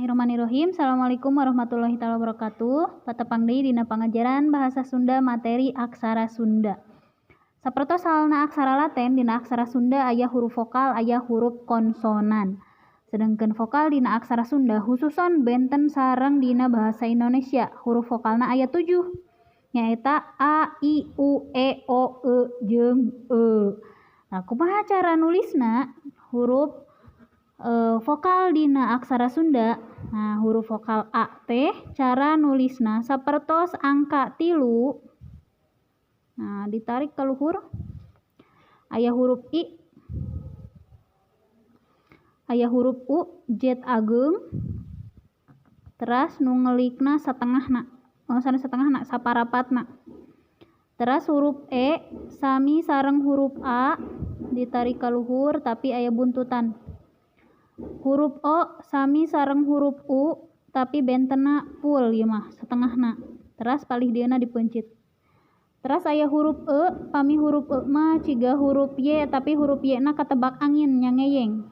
Bismillahirrahmanirrahim. Assalamualaikum warahmatullahi taala wabarakatuh. Patepang deui dina pangajaran bahasa Sunda materi aksara Sunda. Sapertos halna aksara Latin, dina aksara Sunda aya huruf vokal, aya huruf konsonan. Sedangkan vokal dina aksara Sunda khususon benten sareng dina bahasa Indonesia. Huruf vokalna aya 7. Nyaeta a, i, u, e, o, e, jeung e. Nah, kumaha cara nulisna huruf vokal dina aksara Sunda? Nah, huruf vokal A teh cara nulisna sapertos angka 3. Nah, ditarik ke luhur. Aya huruf I, aya huruf U, Z ageng, teras nu ngelikna satengahna. Oh, sanes satengahna, saparapatna. Teras huruf E sami sareng huruf A ditarik ke luhur tapi aya buntutan. Huruf O sami sareng huruf U tapi bentena full ieu mah setengahna. Teras palih dieuna dipencit. Teras aya huruf E, pami huruf E mah ciga huruf Y tapi huruf Y na katebak angin nya ngeyeng.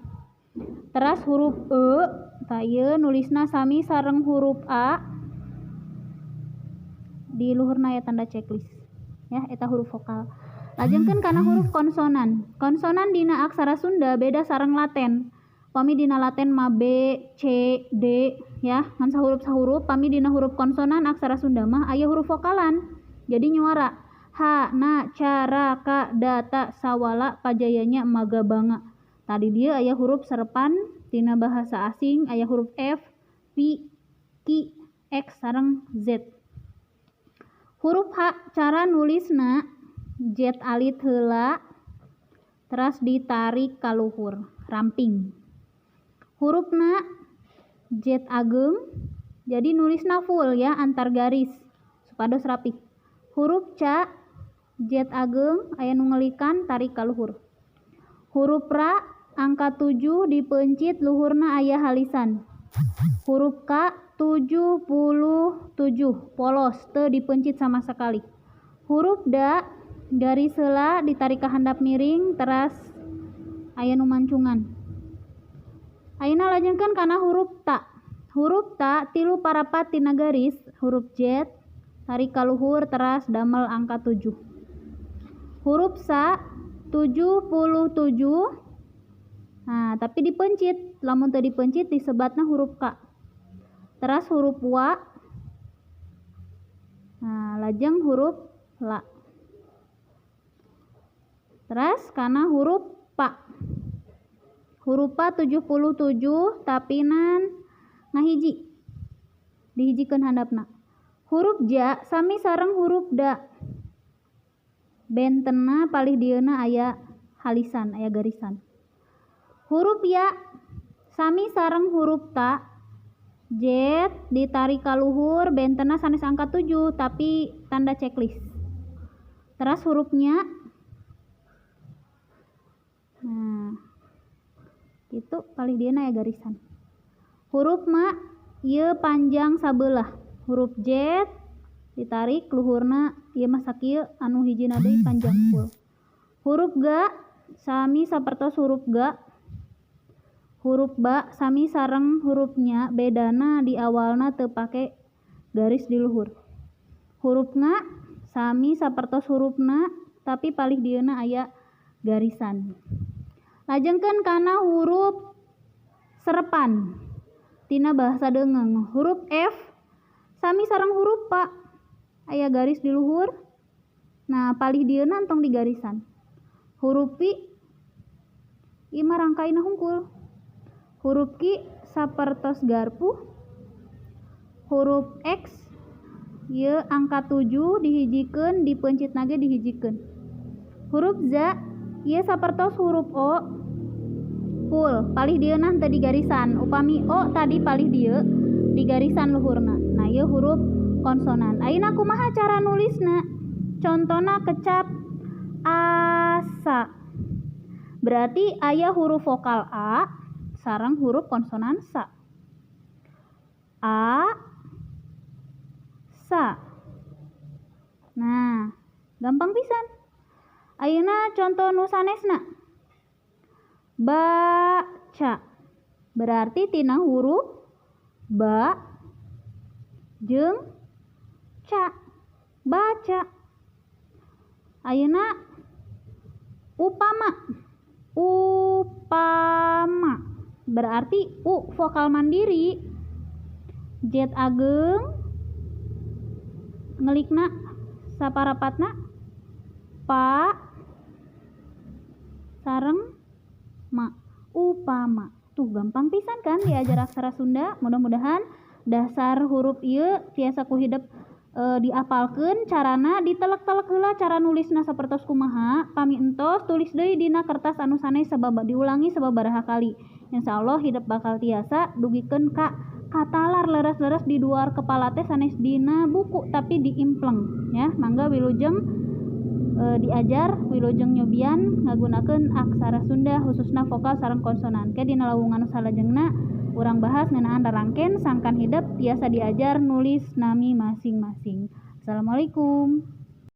Teras huruf E tah ieu nulisna sami sareng huruf A di luhurna aya tanda checklist. Ya, eta huruf vokal. Lajengkeun kana huruf konsonan. Konsonan dina aksara Sunda beda sareng Latin. Pami dina Latin mah B, C, D ya, ngan sahuruf-sahuruf. Pami dina huruf konsonan aksara Sunda mah aya huruf vokalan. Jadi nyuara H, na, ca, ra, ka, da, ta, sawala, pajayanya, maga, banga. Tadi dia aya huruf serepan tina bahasa asing, aya huruf F, V, Q, X sareng Z. Huruf H cara nulisna Z alit heula teras ditarik ka luhur, ramping. Hurufna Z ageng, jadi nulisna full ya antar garis supados rapih. Huruf C Z ageng aya nu ngelikan tarik ka luhur. Huruf ra angka 7 dipencit luhurna aya halisan. Huruf K 77 polos teu dipencit sama sekali. Huruf da garis heula ditarik ka handap miring teras aya nu mancungan. Ayeuna lajengkeun kana huruf ta. Huruf ta 3/4 tina garis, huruf Z tarik ka luhur teras damel angka 7. Huruf sa 77. Nah, tapi dipencit, lamun teu dipencit disebatna huruf K. Teras huruf wa. Nah, lajeng huruf la. Teras kana huruf pa. Huruf pa 77 tapi nan ngahiji. Dihijikeun handapna. Huruf ja sami sareng huruf da. Bentenna palih dieuna aya halisan, aya garisan. Huruf ya sami sareng huruf ta. Z ditarik ka luhur bentenna sanes angka 7 tapi tanda checklist. Teras hurufnya. Nah, itu palih dieuna aya garisan. Huruf ma ieu panjang sabelah. Huruf Z ditarik luhurna ieu mah sakieu anu hijina deui panjang full. Huruf ga sami sapertos huruf ga. Huruf ba sami sareng hurufnya bedana di awalna teu pake garis di luhur. Huruf nga sami sapertos hurufna tapi palih dieuna aya garisan. Lajengkeun kana huruf serepan tina bahasa deungeung. Huruf F sami sareng huruf pa aya garis di luhur. Nah, palih dieuna entong di garisan. Huruf V ieu mah rangkaina hungkul. Huruf Q sapertos garpu. Huruf X ieu angka 7 dihijikeun dipencitna ge dihijikeun. Huruf Z ieu sapertos huruf O full palih dieuna teu digarisan. Upami O tadi palih dieu digarisan luhurna. Nah, ieu huruf konsonan. Ayeuna kumaha cara nulisna? Contona kecap asa. Berarti aya huruf vokal A sareng huruf konsonan sa. A sa. Nah, gampang pisan. Ayeuna contoh nu sanesna. Baca. Berarti tina huruf Ba jeung ca, baca. Ayeuna upama. Upama berarti u vokal mandiri, Z ageng ngelikna saparapatna pa sareng ma, upama. Tuh gampang pisan kan diajar aksara Sunda. Mudah-mudahan dasar huruf ieu tiasa ku hidep diapalkeun. Carana ditelek-telek heula cara nulisna sapertos kumaha. Pami entos, tulis deui dina kertas anu sanes, sabab diulangi sababaraha kali. Insyaallah hidep bakal tiasa dugikeun ka katalar leres-leres di luar kepala teh, sanes dina buku tapi diimpleng ya. Mangga wilujeng diajar, wilujeng nyobian ngagunakeun aksara Sunda khususna vokal sareng konsonan. Ke dina lawungan salajengna urang bahas ngeunaan rarangken sangkan hidep tiasa diajar nulis nami masing-masing. Assalamualaikum.